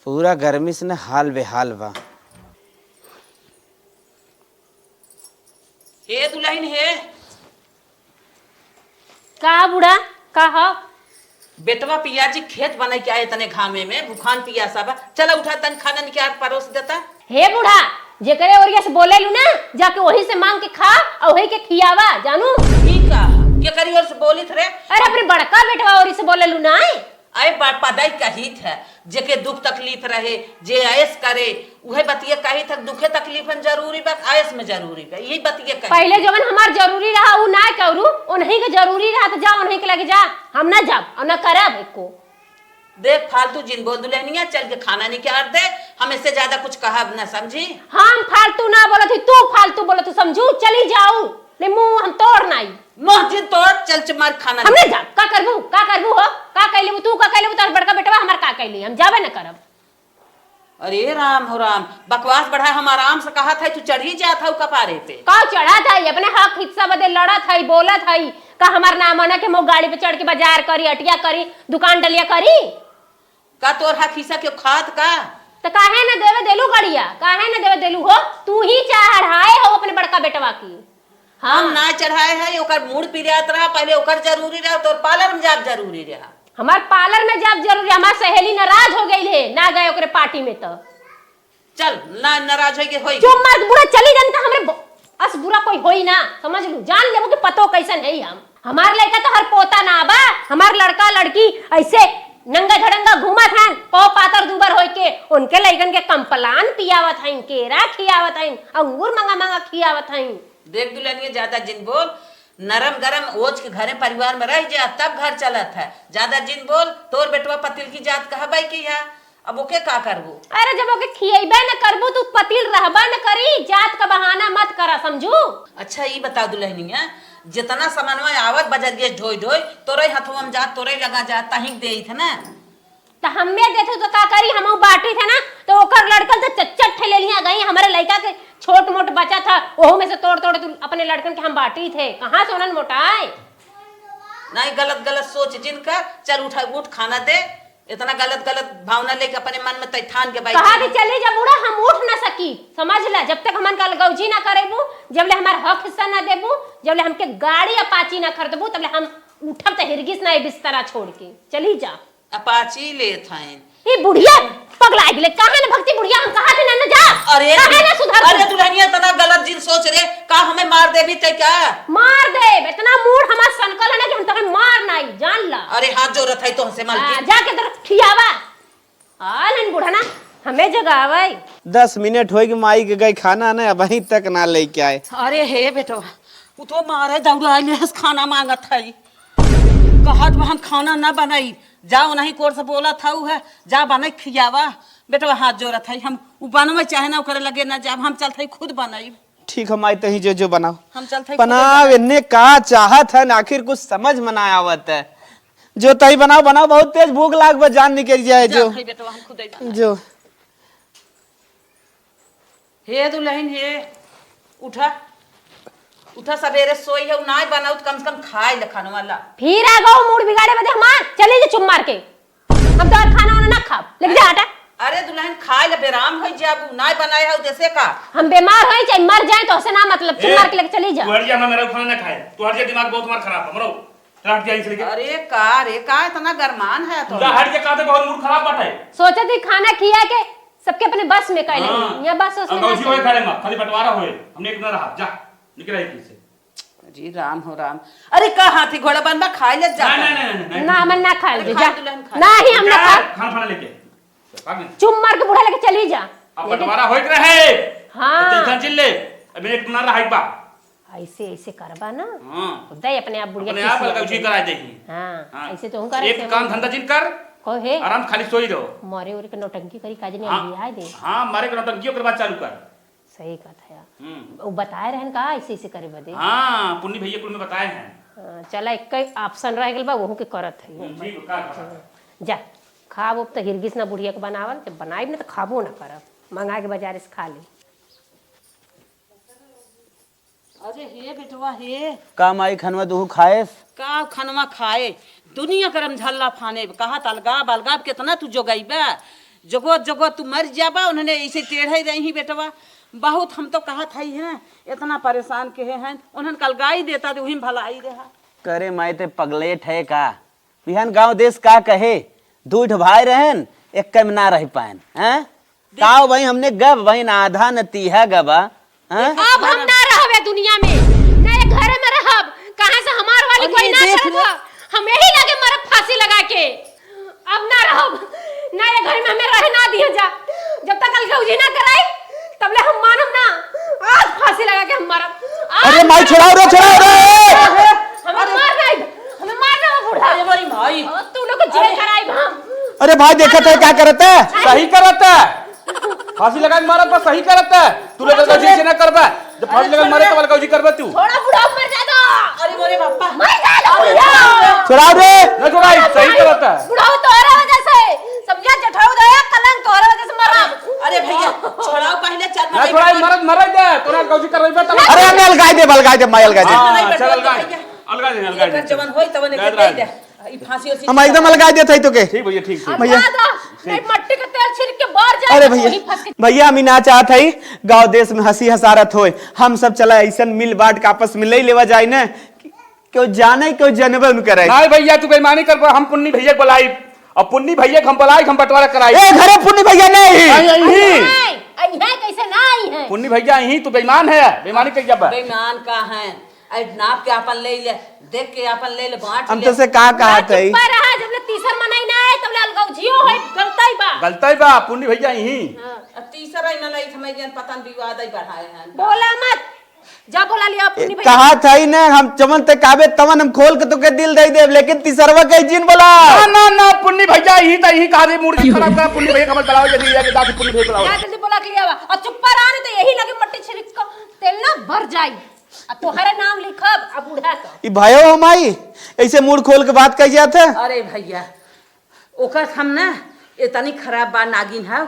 पूरा गर्मी से न हाल बेहाल बा। हे दुलहिन हे। का बूढ़ा, का ह? बेटवा पियाजी खेत बनाई के आए तने घामे में, भूखान पियासा बा। चला उठा तन खाना निकाल परोस देता। हे बूढ़ा, जेकरे ओरिया से बोलेलू ना, जाके वही से मांग के खा और वही के खियावा, जानू। ई का? केकरी ओर से बोलित रे? अरे अपने बड़का बेटवा ओरी से बोलेलू ना। अरे ब-, पदई कहित है, जेके दुख तकलीफ रहे, जे ऐश करे, उहे बतिये कहित है, दुखे तकलीफ में जरूरी बा, ऐश में जरूरी बा, यही बतिये कहित। पहिले जवन हमार जरूरी रहा, उ ना करू, उन्हीं के जरूरी रहा, तो जा उन्हीं के लगे जा, हम ना जाब और ना करब एको। देख, फालतू जिन बोल, दुल्हनिया चल के खाना निकाल दे, हम इससे ज्यादा कुछ कहब ना, समझी? हम फालतू ना बोलत ही, तू फालतू बोलत हू, समझू? चली जाऊ, नहीं मुंह हम तोड़ नाई। मुंह जिन तोड़, चल च मार खाना हम नहीं निकाल। जाब, का करबू, का करबू हो, का कैली तू, का कैली तोर बड़का बेटवा, हमार का कैली, हम जाबे न करब। अरे राम हो राम, बकवास बढ़ा, हम आराम से कहत है, तू चढ़ी जात है कपारे पे। का चढ़त है, अपने हक हिस्सा बदे लड़त है, बोलत है, का हमार नाम है ना कि हम गाड़ी पे चढ़ के बाजार करी, अटिया करी, दुकान डलिया करी? का तोर हक हिस्सा के खात का? त काहे न देवे देलू गड़िया, काहे न देवे देलू हो? तू ही चढ़ाए हो अपने बड़का बेटवा की। हाँ। हम ना चढ़ाए है, ओकर मूड़ पिरात रहा, पहले ओकर जरूरी रहा, तोर पार्लर में जाब जरूरी रहा। हमार पार्लर में जाब जरूरी, हमार सहेली नाराज हो गई है, ना गए ओकरे पार्टी में तो। चल, ना नाराज होई के होई। चुप मार के बूढ़ा चली जानी त हमरे ब-, अस बुरा कोई होई ना, समझ लू, जान लेबू कि पतो कैसन है हम। हमार लइका तो हर पोता ना बा, हमार लड़का लड़की ऐसे नंगा धड़ंगा घूमत हैं, कौ पातर दूबर होई के, उनके लइकन के कम्पलान पियावत हैं, केरा खियावत हैं, अंगूर मंगा मंगा खियावत हैं। देख दुल्हनिया, ज्यादा जिन बोल, नरम गरम ओझ के घरे परिवार में रह जा, तब घर चलत है। ज्यादा जिन बोल, तोर बेटवा पतिल की जात कहबै की है, अब ओके का करबू? अरे जब ओके खियैबे न करबू, तू पतिल रहबा न करी, जात का बहाना मत करा, समझू? अच्छा ई बता दुल्हनिया, जितना सामानवा आवत बजरिया ढोई ढोई, तोरे हथवा में जात, तोरे लगा जात, तहीं देइत है ना? त हम्मे देथू त का करी, हमहू बाटी थे ना, त ओकर लड़कन त चच्चर ठे ले लिया गई, हमरे लइका के छोट मोट बचा था, ओहू में से तोड़ तोड़ तू अपने लड़कन के हम बाटी थे, कहाँ से उन्हन मोटाए? नहीं, गलत गलत सोच जिन कर, चल उठा, उठ खाना दे, इतना गलत गलत भावना लेके अपने मन में तै ठान के बैठी कहा कि है। चली जा बूढ़ा, हम उठ ना सकी, समझ ला, जब तक हमन का अलगौजी ना करेबू, जब ले हमार हक हिस्सा ना देबू, जब ले हमके गाड़ी अपाची ना खरीदबू, तब ले हम उठब त हिरगिस ना ए बिस्तरा छोड़ के, चली जा। अपाची लेत हईन। ई बुढ़िया पगला गेले, काहे न भक्ति बुढ़िया, हम कहा थे ना, न जा। अरे काहे न सुधर अरे तू? दुल्हनिया इतना गलत जिन सोच रे, का हमें मार देबी ते का? मार देब, इतना मूड हमार सनकल है ना कि हम तोके मार नाई, जान ला। अरे हाथ जोड़त है तो हमसे हाँ, मालकिन। जाके तो खियावा। आ लेन बूढ़ा ना, हमें जगावे। दस मिनट होई कि माई के गई खाना ने, अबहीं तक ना लेके आए। अरे हे बेटवा, उ तो मारे दौड़ा आइले हस, खाना मांगत है। कहत बा हम खाना ना बनाई, जा उन्हीं कोर से बोलत हऊ है, जा बने खियावा। बेटवा हाथ जोड़त है, हम उ बनवे चाहे ना ओकरे लगे ना जाब, हम चलत है खुद बनाई। ठीक है माई, तही जो जो बनाओ। हम चलत है खुद बनाओ, बनाई। इन्ने का चाहत है ना, आखिर कुछ समझ में ना आवत है। जो तही बनाओ, बनाओ, बहुत तेज भूख लाग बा, जान निकल जाए जा जो। भाई बेटवा, हम खुद ही बनाई। जो। हे दुल्हन हे, उठा, उठा, सबेरे सोई है, नाय बनाऊ त कम से कम खाए ले खाने वाला। फिर आ गऊ मूड बिगाड़े बदे हमार, चली जा चुप मार के। हम तो खाना वाना ना खाब, लेके जा आटा। अरे दुल्हन, खाइ ले बेराम होइ जाबू, नाय बनाए हउ जैसे का। हम बेमार होई चाहे मर जाए, तोहसे ना मतलब, चुप ए, मार के लेके चली जा। तू हट जा, हमरा मेहरारू खाना ना खाए। तू हट जा, दिमाग बहुत हमार खराब है, मरो। चल हट जा इनसे लेके। अरे का रे, का इतना गरमान है तो? जा हट जा, कहते बहुत मूड खराब बाटे। सोचत ही खाना खिया के सबके अपने बस में कर ले। हाँ। या बस, बस अब में गौजी ना होए करे मत, खाली बंटवारा होए, हमने एक ना रहा, जा, निकल यहाँ से। अरे राम हो राम। अरे का हाथी घोड़ा बनबा, खाइ ले जा। नहीं, नहीं, नहीं, नहीं, नहीं। ना, हम ना खाए अरे दे, खा जा। दुल्हन खा। नहीं, हम ना जा, खाए। खाना, खाना लेके। भाग नहीं। चुप मार के बूढ़ा लेके चली जा। अब लेकिन बंटवारा होइत रहे। हाँ। तो tension चिल्ले। अब एक ना रहा एक बार। ऐसे, ऐसे करबा ना। हाँ। तो दे अपने आप बुढ़िया अपने आप खिसिया अलगौजी जाए। कराए देही। हाँ, हाँ। ऐसे तो हूँ करे एक से काम हम धंधा जिन कर। कहो हे। आराम खाली सोई रहो। मरे उरे के नौटंकी करी काज नहीं हाँ। आइए, आए दे। हाँ, मारे के नौटंकी ओकर बाद चालू कर। सही कहत है। हम्म। वो बताए रहन का ऐसे ऐसे करे बदे? हाँ, पुन्नी भैया कुल में बताए हैं। हाँ, चला, एक ही option रह गइल बा, वहू के करत है। हम्म, ठीक, का करत है? जा, खाब अब तो हिरगिस ना बुढ़िया के बनावल, जब बनाइब ना तो खाबो ना करब, मंगा के बाजारे से खा ली। अरे हे बेटवा हे। का माई, खनवा दुहू खाएस? का खनवा खाए, दुनिया करम झल्ला फाने, कहा त अलगाब, अलगाब कितना तू जोगइबा, जोगो, जोगो तू मर जाबा, उन्हने ऐसे टेढ़े रही बेटवा। बहुत हम तो कहत हई हैं, इतना परेशान केहे हैं, उन्हन कलगाई देता तो उही में भलाई रहा। करे माई ते पगलेट है का? बिहान गाँव देश का कहे? दुइ ठो भाई रहन, एक्के में ना रह पाएन, हैं? ताव भाई हमने गब भाई ना आधा न तीहा गबा, हैं? अब हम ना रहबे दुनिया में, ना ये घर में रहब। कहाँ से हमार वाली अरे कोई ना देख करत ले। हो। हम यही लगे मरब फांसी लगा के। अब ना रहब, ना ये घर में हमें रहे ना दिया जा। जब तक अलगौजी ना कराई, तब ले हम मानब ना। आज फांसी लगा के हम मरब। आज अरे माई, छोड़ाओ रे, छोड़ाओ रे। हमें मार नहीं, हमें मार ना वो बूढ़ा। अरे बड़ी माई। और तू लोग को जेल अरे। कराई हम। अरे भाई, देखत है क्या करत है? सही करत है। फांसी लगा के मारत बा, सही करत है। तू लोग अरे, गौजी से ना करबा। जब फांसी अरे, लगा के मारे, छोड़ तो वाला गौजी करबा तू। थोड़ा बूढ़ा मर जाता। अरे मोरे बापा। मर जाता अरे, बुढ़ा। छोड़ाओ रे। ना छोड़ाई, सही करत है। बुढ़ाऊ तोहरे वजह से। समझा, जेठाऊ दया, कलंक तोहरे वजह से मरा। अरे भैया, छोड़ाओ पहले, चल ना छोड़ाई, मरद मरद दे। तोरा गौजी करबा तब। अरे, हमें अलगाई दे, अलगाई दे, माई अलगाई दे। हाँ, चल, अलगाई। अलगाई दे, अलगाई दे। जवन होई, तवन एक दे दे। ई फांसी उसी हम एकदम अलगाई देत हई तोके। ठीक भैया, ठीक, ठीक। भैया। दादा, नहीं, मट्टी का तेल छिड़क के बाहर जाए अरे तो भैया, वहीं फंस के भैया, हम ई ना चाहत हई गाँव देश में हंसी हसारत होए। हम सब चला ऐसन मिल बांट के आपस में ले लेवा जाए ना, कि केहू जाने, केहू जनबे न करे। नहीं भैया, तू बेईमानी कर, हम पुन्नी भैया के बुलाई। अब पुन्नी भैया के हम बुलाई, हम बंटवारा कराई। ए, घरे पुन्नी भैया नहीं। आई, आई ही। आई है, आई है, कैसे ना आई है? पुन्नी भैया आई ही, तू बेईमान है, बेईमानी कर जब। बेईमान का है? अरे नाप के आपन ले ले, देख के आपन ले ले, बांट हम ले। तो से का कहा ना, थई? चुप्पा रहा, जब ले तीसर मनई ना आए, तब ले अलगौजियो होई, गलतई बा। गलतई बा, पुन्नी भैया यहीं। हाँ। अब तीसर आई मनई, हमें जन पतन विवाद आई बढ़ाए हैं। बोला मत, जा बोला लिया ए, पुन्नी भैया। कहा थई ना, हम जवन ते काबे तवन हम खोल के तोके दिल दे देब, लेकिन तीसरवा के जिन बोला। ना, ना, ना, पुन्नी भैया यहीं त यहीं कहा दे, मूड के खराब करा, पुन्नी भैया खबर बुलाओ, जल्दी जाके जाके पुन्नी भैया बुलाओ। जा जल्दी बोला के लिया, और चुप्पा रहा, नहीं तो यही लगे मट्टी छिड़क के तेल ना भर जाई। आ तोहरे नाम लिखब, आ बूढ़ा का। ई भयो हो माई, ऐसे मूड खोल के बात कही जात है। अरे भैया, ओकर हम ना, इतनी खराब बा नागिन है,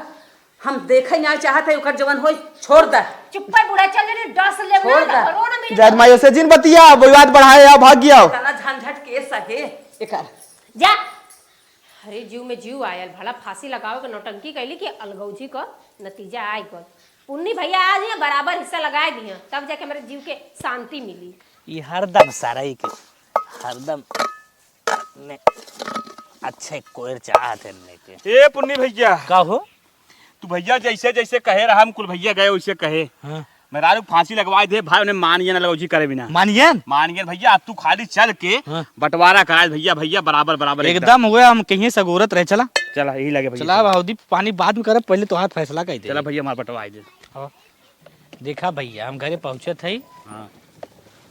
हम देखे ना चाहत है, ओकर जवन होई, छोड़ दे। चुप्पे बूढ़ा, चल रे, दस ले छोड़ ना, दे। घरो ना मिले। जात माई से जिन बतिया, विवाद बढ़ाए, आओ, भाग गया। इतना झंझट के सहे, एकर। जा। अरे जीव में जीव आयल, भला फांसी लगावे के नौटंकी कैली कि अलगौजी क नतीजा आइ गल। पुन्नी भैया आ जिया, बराबर हिस्सा लगाए दिया, तब जाके हमरे जीव के शांति मिली। ई हरदम सरई के, हरदम ने अच्छे कोयर चाहत है ने के। ए पुन्नी भैया। का हो? तू भैया जैसे जैसे कहे रहा, हम कुल भैया गए वैसे कहे। हाँ। मेहरारू फांसी लगवाए दे भाई, उन्हें मानिए ना लगौजी करे बिना। मानिए? मानिए भैया, अब तू खाली चल के हाँ। बंटवारा कराए भैया, भैया बराबर बराबर एकदम। एकदम हुए, हम कहीं सगोरत रहे, चला। चला, यही लगे भैया, चला चला। भाऊदी, पानी बाद में करब, पहले तो हाथ फैसला कर दे। चला भैया, हमार बंटवाए दे। हाँ। देखा भैया, हम घरे पहुँचत हई। हाँ।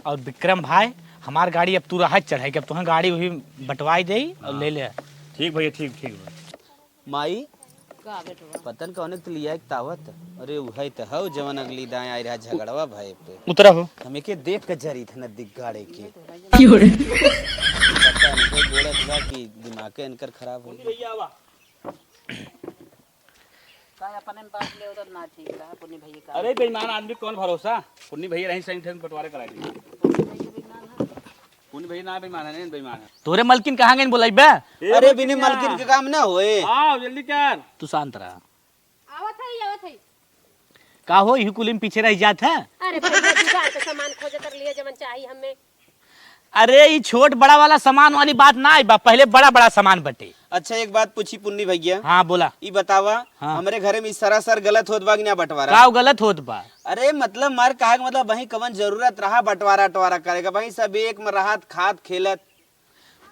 और विक्रम भाई, हमार गाड़ी अब तू रहा चढ़ाई के, अब तुहें गाड़ी वही बंटवाई दे और हाँ। ले ले। ठीक भैया, ठीक, ठीक भैया। माई, का बेटवा? पतन कौने के लिए एक तावत? अरे उहै त हौ जवन अगली दाएं आई रहा झगड़वा भय पे। उतरा हो। हमें के देख के जरी थे न दिग्गाड़े के। क्यों रे? पता नहीं कोई बोलत बा कि दिमाग के इनकर खराब हो गया। भैया आवा। का अपने में बांट ले उधर ना ठीक रहा, पुन्नी भैया का। अरे बेईमान आदमी कौन भरोसा? पुन्नी भैया रही सही ठेक बंटवारे कराई दी। पुन्नी भैया बेईमान है। पुन्नी भैया ना बेईमान है, नहीं बेईमान है। तोरे मलकिन कहाँ गइन बोलाई बे? ए, अरे मलकिन बिने क्या? मलकिन के काम ना होए। आओ जल्दी कर। तू शांत रहा। आवत है। का हो, इही कुली में पीछे रह जात है? अरे भैया, जुगाड़ के सामान खोजत रहली है, जवन चाही हमें। अरे, ई छोट बड़ा वाला सामान वाली बात ना आई बा, पहले बड़ा बड़ा सामान बटे। अच्छा, एक बात पूछी पुन्नी भैया। हाँ, बोला। ई बतावा, हाँ। हमरे घरे में ई सरासर गलत होत बा कि ना बंटवारा? का गलत होत बा? अरे, मतलब, मार कहा के मतलब, वही कवन जरूरत रहा बंटवारा अटवारा करे का? वही सब एक में रहत, खात, खेलत।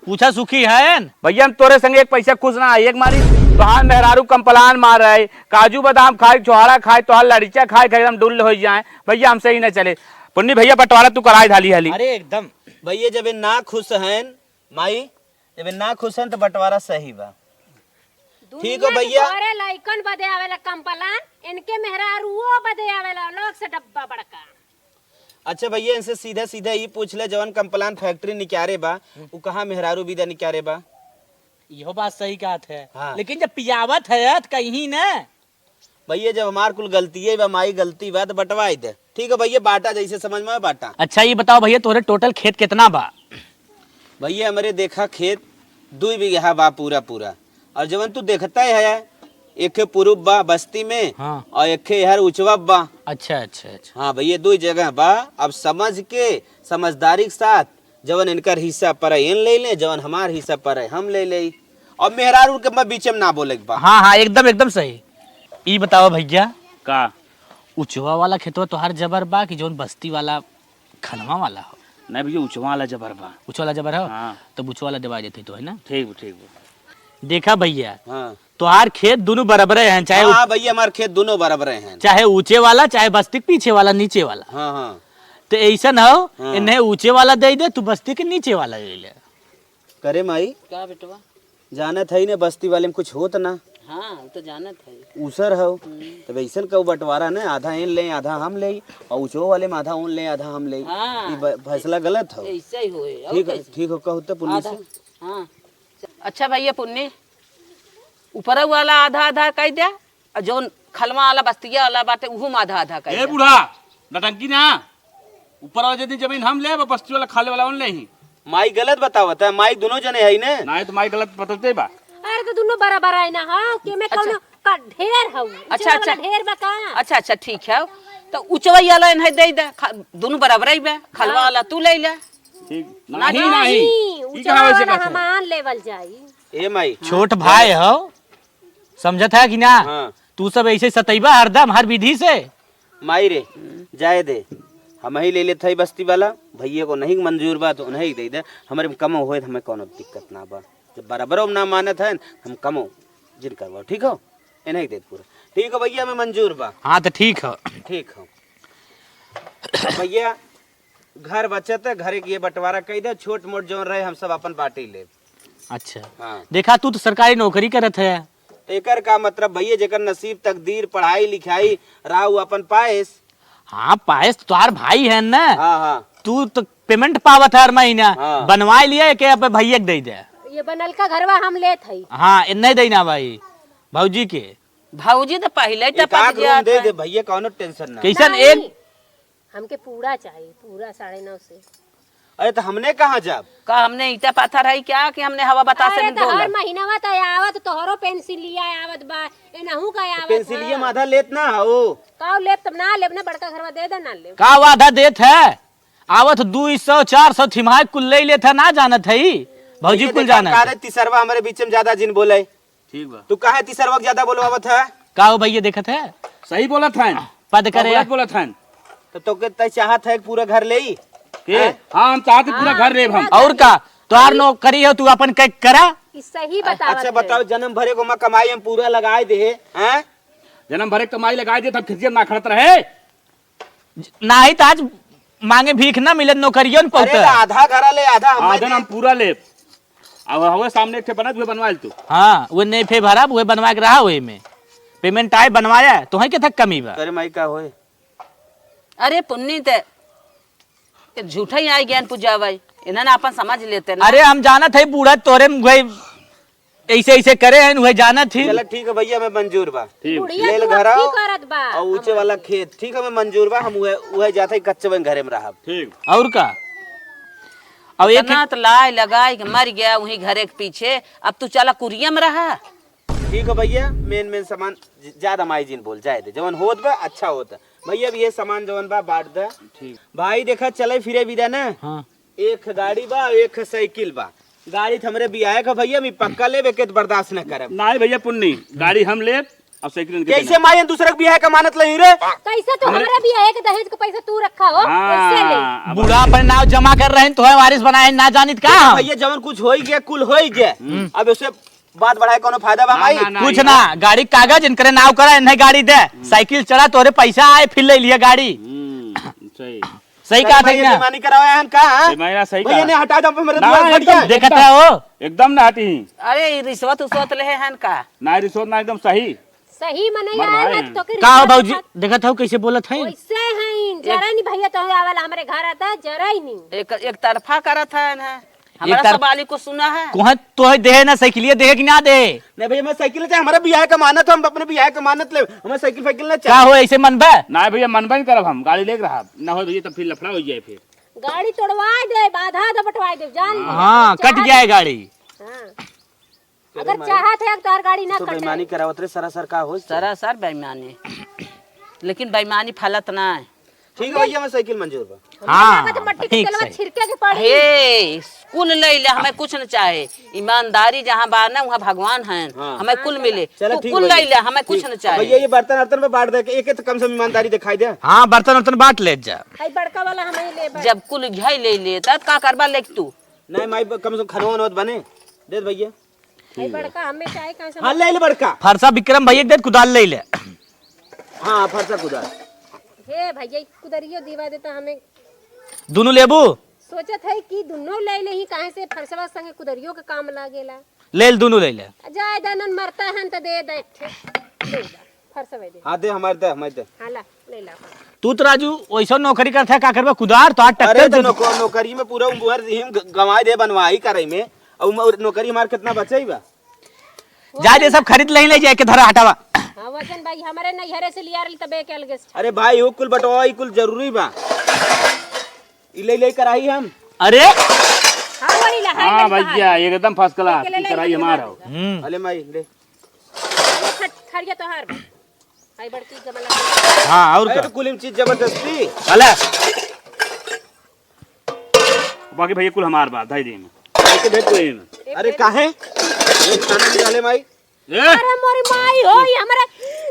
पूछा सुखी है न? भैया, हम तोरे संगे एक पैसा खुश ना है। एक मारी तोहार मेहरारू कंपलान मार रहे, काजू बादाम खाए, छोहाड़ा खाए, तोहार लड़िचा खाए, खाए एकदम डुल्ल हो जाए। भैया, हमसे ही ना चले। पुन्नी भैया, बंटवारा तू कराए धाली हाली। अरे एकदम। भैया, जब ये ना खुश हैं, माई, जब ये ना खुश हैं, तो बंटवारा सही बा। ठीक हो दुनिया के भैया। घरे लइकन बदे आवेला कंपलान, इनके मेहरारुओ बदे आवेला लोग से डब्बा बड़का। अच्छा भैया, इनसे सीधा सीधा ई पूछ ले, जवन कंपलान फैक्ट्री निकारे बा, उ कहाँ मेहरारू बिदा निकारे बा? इहो बात सही कहत है। हाँ। लेकिन जब पियावत है त कहीं न। भैया, जब हमार कुल गलतिये बा, माई गलती बा, तो बंटवाई दे। ठीक है भैया, बांटा जैसे समझ में आवे, बांटा। अच्छा, ये बताओ भैया, तोहरे टोटल खेत कितना बा? भैया, हमरे देखा खेत दुई बीघा बा पूरा पूरा, और जवन तू देखता है, एक पूरब बा बस्ती में, हाँ। और एक हर उचवा बा। अच्छा, अच्छा, अच्छा। हाँ भैया, दो जगह बा। अब समझ के, समझदारी के साथ, जवन इनकर हिस्सा पड़े, इन ले ले, जवन हमार हिस्सा पड़े, हम ले ले। और मेहरारू के मैं बीच में ना बोले के बा। हाँ, हाँ, एकदम, एकदम सही। ई बताओ भैया, का? उचवा वाला खेतवा तोहार जबर बा कि जौन बस्ती वाला खनवा वाला हो? नहीं भैया, उचवा वाला जबर बा। उचवा वाला जबर हो? हाँ। तब उचवा वाला देवा देते तो, है ना? ठीक बा, ठीक बा। देखा भैया, हाँ। तोहार खेत दोनों बराबरे हैं, चाहे हाँ, उ- हाँ भैया, हमार खेत दोनों बराबरे हैं। चाहे ऊंचे वाला, चाहे बस्ती के पीछे वाला, नीचे वाला। हाँ, हाँ। तो ऐसन हो, हाँ। इन्हें ऊंचे वाला दे दे, तू बस्ती के नीचे वाला ले ले। करे माई? का बेटवा? जानत है ने, बस्ती वाले में कुछ होत ना। हाँ, उ तो जानत है। ऊसर हो, हम्म। तब ऐसन कहू बंटवारा ने, आधा एन ले, आधा हम ले, और ऊंचो वाले में आधा ओन ले, आधा हम ले। हाँ। ई ब-, फैसला गलत हो। ऐसे ही होए, और ठीक है, कैसे? ठीक हो, कहू तो पुलिस आधा, से। हाँ। अच्छा भैया पुन्नी, ऊपर वाला आधा आधा कह दे, और जौन खलवा वाला बस्तिया वाला बाटे, उहू में आधा आधा कह ए दे। बूढ़ा, नटंकी ना, ऊपर वाला जतनी जमीन हम लेब, बस्ती वाला खाले वाला ओन लेही। माई गलत बतावत है, माई दोनों जने है ने। नाहीं तो माई गलत बतौते बा। अरे तो दोनों बराबर है ना, हाँ, के में अच्छा। कौनो का ढेर हऊ, अच्छा, ऊंचवा वाला अच्छा। ढेर बा का? अच्छा, अच्छा, ठीक है, तो उचवा वाला इन्हें दे दे, खा-, दोनों बराबर ही बा, खलवा हाँ। वाला तू ले ले। ठीक, ना, नाहीं, ना, नाहीं। ई ऊंचवा कहाँ वैसे वाला कहत है? हमान लेवल जाई। ए माई। छोट भाई हो, समझत है कि ना? हाँ। तू सब ऐसे सतैबा हरदम, हर विधि से। माई रे, जाए दे, हम ही ले लेत हई बस्ती वाला, भैया को नहीं मंजूर बा तो उन्हें ही दे दे, हमरे में कमो होए तो हमें कौनो दिक्कत ना बा। जब बराबर ना मानत है, हम कमो जिन करवा, ठीक हो? इन्हें ही दे दे पूरा। ठीक हो भैया, हमें मंजूर बा। हाँ, तो ठीक हो। ठीक हो। भैया, घर बचत है, घरे के ये बंटवारा कई दे, छोट मोट जौन रहे, हम सब अपन बांटी लेब। अच्छा। हाँ। देखा, तू तो सरकारी नौकरी करत है। एकर का मतलब भैया, जेकर नसीब, तकदीर, पढ़ाई लिखाई रहा, उ अपन पाएस। हाँ, पाएस तो तोहार भाई है ना। हाँ, हाँ। तू तो payment पावत है हर महीना, हाँ। बनवाए लिया के अब भैया के दे दे। ये बनल का घरवा हम लेत हई। हाँ, ए, नहीं देना भाई, भौजी के। भौजी तो पहले ही एक टपक आध room जात दे है। दे भैया, कौनो tension ना। कैसन नहीं। एक हमके पूरा चाहिए, पूरा साढ़े नौ से। अरे, तो हमने कहाँ जाब? का हमने ईंटा पत्थर है क्या कि हमने हवा बतासे अरे, में तो धोलब? हर महीनवा तो आवत, तोहरो पेंसिलिया आवत बा, एनहू का आवत पेंसिलिया है। में आधा लेत ना हो। का लेब तब ना लेब ना, बड़का घरवा दे दे ना लेब। का आधा देत है? आवत दुई सौ, चार सौ थिमाई कुल ले लेत है, ना जानत है ई? भौजी भैया कुल देखा, जानत का है। रे, तीसरवा हमरे बीच में ज्यादा जिन बोले। ठीक बा। तू काहे तीसरवा के ज्यादा बोलवावत है? का हो भैया, देखत है? सही बोलत है। पद करे। गलत बोलत है। तो, तो के तय चाहत है पूरा घर ले ही? के? हैं? हाँ, हम चाहत है पूरा हाँ, घर लेब हम। पूरा और का? तोहार नौकरी हो, तू अपन के करा। ई सही बतावत अच्छा है। बताओ, जन्म भरे को मैं कमाई हम पूरा लगाए दे, हैं? जन्म भरे कमाई लगाए दे, तब खिड़की में ना खड़त रहे। नाहीं त आज मांगे भीख ना मिले, नौकरियों न अरे पौते। त आधा घरा ले, आधा हम आधा ले। हम पूरा लेब। अब हवे सामने एक ठे बनत, उहे बनवा ले तू। हाँ, उहे नहीं फे भरा, उहे बनवा के रहा, उहे में payment आए, बनवाया, तोहे के थक कमी बा। करे माई का होए? अरे पुन्नी ते, ते झूठा ही आई ज्ञान पूजा भाई, इन्हन अपन समझ लेते ना। अरे हम जानत है बूढ़ा तोरे मुँह ऐसे ऐसे करे हैं, उहे जानत ही। चला ठीक है भैया, मैं मंजूर बा। ठीक। बुढ़िया ले ले तू घरा अब की करत बा? और ऊंचे वाला खेत, ठीक है, मैं मंजूर बा, हम उहे, उहे जाते ही कच्चे बन घरे में रहब। ठीक। और का? अब एक इतना तो लाए लगाए के मर गया वहीं घरे के पीछे, अब तू चला कुरिया में रहा। ठीक हो भैया, मेन मेन सामान ज-, ज्यादा माई जी न बोल, जाए दे, जवन होत बा अच्छा होत। भैया, अब ये सामान जवन बा बांट दे। ठीक। भाई, देखा, चले फिरे बिदा ना। हाँ। एक गाड़ी बा, एक साइकिल बा। गाड़ी त हमरे बियाहे का भैया, मी पक्का लेबे के त बर्दाश्त न करब। नाहीं भैया पुन्नी, गाड़ी हम लेब, अब साइकिल इनके कैसे देना। माई हम दूसरे के बियाहे का मानत लही रे? कैसे तू हमरे हमरा बियाहे के दहेज के पैसा तू रखा हो? हाँ, कैसे ले? अब बूढ़ा अपने नाव जमा कर रहे हैं, तोहे वारिस बनाए ना जानित का? भैया, जवन कुछ होई गया, कुल होई गया। हम्म। अब उसे बात बढ़ाए कोनो फायदा बा, ना, माई? ना, ना, कुछ ये ना, गाड़ी कागज इनकरे नाव करा, इन्हें गाड़ी दे, हम्म। साइकिल चला, तोरे पैसा आए, फिर ले लिया गाड़ी। हम्म, सही। सही कहा था ना? बेईमानी करावे हन का, हाँ? बेईमानी ना, सही भैया कहा। ने हटा दो, मेरे ना, दुआर फट एकदम गया। देखत है हो? एकदम ना हटी। अरे, ई रिश्वत उश्वत लेहे हन का? ना, रिश्वत ना, एकदम सही। सही मनई मर आए भाई। ना, तो के का हो रिश्वत भौजी? देखा देखत हो कैसे बोलत है? वैसे हैं, जरा नहीं भैया, तो आवेला हमरे घर आता, जरा ही नहीं। एक, एक तरफा करत है ना। हमरा एक तर- सब वाली को सुना है। कोहे तोहे देहे ना, साइकिलिया देहे कि ना दे? नहीं भैया, मैं साइकिल चाहे, हमारा बियाह का मानत, हम अपने बियाह का मानत ले, हमें साइकिल फाइकिल ना का चाहे। हो, ऐसे मनबे? ना भैया, मनबे नहीं करब हम, गाड़ी लेके रहा। ना हो भैया, तब फिर लफड़ा हो जाए फिर। गाड़ी तोड़वाए दे, आधा आधा बंटवाए दे, जान ले। हाँ, कट चाहत जाए गाड़ी। हाँ। अरे अगर माई, चाहत है, तोहार गाड़ी ना तू कटे। बेईमानी करावत रे, सरासर का हो? सरासर बेईमानी। लेकिन बेईमानी फलत ना है। ठीक है भैया, मैं साइकिल मंजूर बा। हाँ, लागत मट्टी के ठीक तेलवा सही। छिड़के के पड़ी। हे, कुल ले ले, हमें कुछ न चाहे। ईमानदारी जहाँ बा ना, वहाँ भगवान हैं। हाँ। हमें कुल मिले। चलो तू ठीक कुल भैया। ले ले, हमें कुछ ठीक। न चाहे। भैया, ये बर्तन अर्तन में बांट दे के, एक एक तो कम से कम ईमानदारी दिखाई दे। हाँ, बर्तन अर्तन बांट ले जा। भाई बड़का वाला हमें ही ले बा। जब कुल घाई ले ले, तब का करबा लेके तू? नहीं माई, ब-, कम से कम खनवा वनवा तो बने। दे दे भैया। भाई बड़का हमें चाहे कहाँ से हाँ, ले ले बड़का। फरसा विक्रम भैया के दे, कुदाल ले ले। हाँ, फरसा कुदाल। हे भैया, कुदरियो दिवा देता हमें। दुनू लेबू? सोचत है कि दुनू ले लेही, काहे से फरसवा संगे कुदरियो के काम लागेला। ले ले, दुनू ले ले। जाए दानन मरता है न त दे दे एक ठे। दे दे, फरसवे दे। हाँ, दे, हमारे दे, हमारे दे। हाँ, ला, ले ला। तू तो राजू वैसा नौकरी करता है, का करबे कुदार तो आज अरे, ट्रैक्टर तो जो नौक-, नौकरी में पूरा उम्र ही ग-, गंवाए दे बनवाई करे में। और उम्र, नौकरी हमार कितना बचे ही बा? जा दे, सब खरीद ले, ले जाए के धरा हटावा। हाँ, वजन भाई, हमारे नैहरे से लिया रहल तबे के अलगे से। अरे भाई, वो कुल बटवा, ई कुल जरूरी बा। ई ले, ले कराही हम। अरे हाँ, वही ला, हाँ, हाँ, वही भैया, ला। एकदम first class, एक ले, ई ले, कराही ले, हमार ले। हो। हम्म। अले माई, ले। ये खट-, खड़िया तोहार बा। भाई बड़की गमला। हाँ, और अरे का? तो कुल चीज जबरदस्ती। अले। बाकी भैया कुल हमार बा, धाई दिन। एक भेद कोई ना। अरे काहे? ये खाना नहीं डाले माई। ए? अरे मोरी माई हो, ये हमारे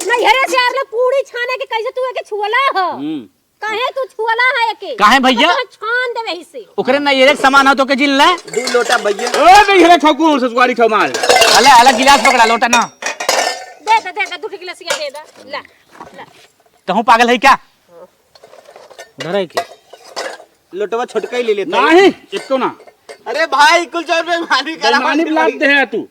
नैहरे से आरले पूरी छाने के, कैसे तू एके छुअला हो? हम्म। काहे तू छुअला है एके? काहे भैया? तो छान देवे ही से। ओकरे नैहरे के सामान हो तो के जिन ले। दू लोटा भैया। ए, नैहरे छौकू, ससुरारी छौ माल। अले, अले गिलास पकड़ा, लोटा ना। दे दे, दे दे, दू ठे गिलासिया दे दे। ला, ला। कहूँ पागल है क्या? धरे के। लोटवा छोटका ही ले लेता है। नहीं, एक तो ना। अरे भाई, कुल चार बेईमानी करा बेईमानी मत बुलात भाई। दे है तू।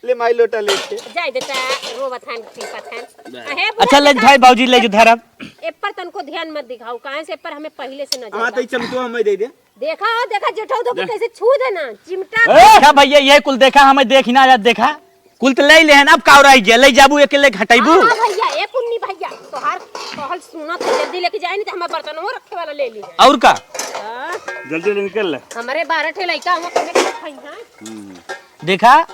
ले माई लोटा लेके। जाए देता, रोवत हन, पीपत हन। अहे, अच्छा, ले बुढ़ा भाई, बाबूजी ले जो धरब। ए पर तनको ध्यान मत दिखाओ, काहे से ए पर हमें पहिले से नजर हाँ, बा। तो ई चमचवा हमें दे दे। देखा, देखा, जेठऊ तो के ए? कैसे छू देना, चिमटा। ए? देखा भैया, ये कुल देखा, हमें देख ही ना आया, देखा। कुल तो ले ले हैं ना, अब का रह गया, ले जाबू, एक ले हटाइबू। हाँ, हाँ भैया, ए पुन्नी भैया, तोहार कहल सुनत है, जल्दी लेके जाए, नहीं तो हमारे बर्तनों रखे वाला ले ली। और का? हाँ। जल्दी जल्दी निकल ले। हमारे बारह ठे लइका हुआ, कने के खाई हैं। हम्म। देखा,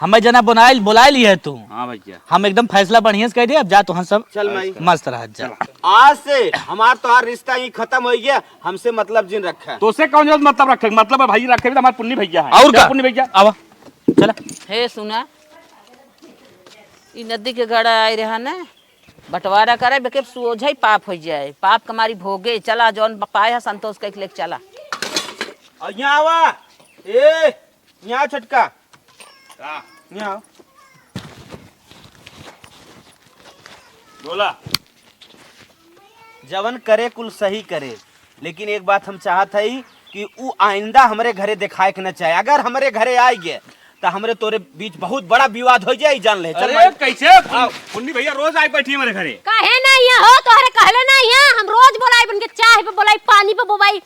हमें जना बनाइल, बोलाइल ही है तू। हाँ भैया। हम एकदम फैसला बढ़िया से कर दे, अब जा तोहन सब चल माई। मस्त रह जा। चल। आज से हमार तोहार रिश्ता ही खत्म हो गया, हमसे मतलब जिन रखा। तो से कौन जरूरत मतलब रखे? मतलब है भाई रखे भी तो हमारे पुन्नी भैया है। और क्या का? पुन्नी भैया? आवा। चला। हे सुना, ई नदी के गड़ा आए रहा ना, बंटवारा करे, बेके सोझे ही पाप हो जाए, पाप के मारी भोगे। चला, जौन पाए है संतोष के लेके चला। और यहाँ आवा, ए, यहाँ छोटका। का? यहाँ। बोला। जवन करे कुल सही करे, लेकिन एक बात हम चाहत हई कि उ आइंदा हमरे घरे देखाए के न चाहे। अगर हमरे घरे आइ गए, त हमरे तोरे बीच बहुत बड़ा विवाद हो जाई, जान ले। चल अरे, भाई। कैसे? आओ। पुन्नी भैया रोज आइ बैठी हमरे घरे। काहे ना यहाँ हो, तोहरे कहले ना यहाँ, हम रोज बोलाई बन के, चाय पे बोलाई, पानी पे बोलाई,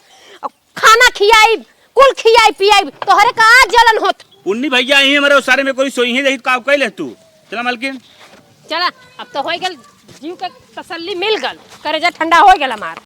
खाना खियाइब, कुल खियाइब पियाइब, तोहरे का जलन होत। पुन्नी भैया यहीं हमरे ओसारे में कोई सोई है, यही काम कइ ले तू। चला मालकिन। चला, अब तो होइ गल, जीव के तसल्ली मिल गल, करेजा ठंडा होइ गल हमार।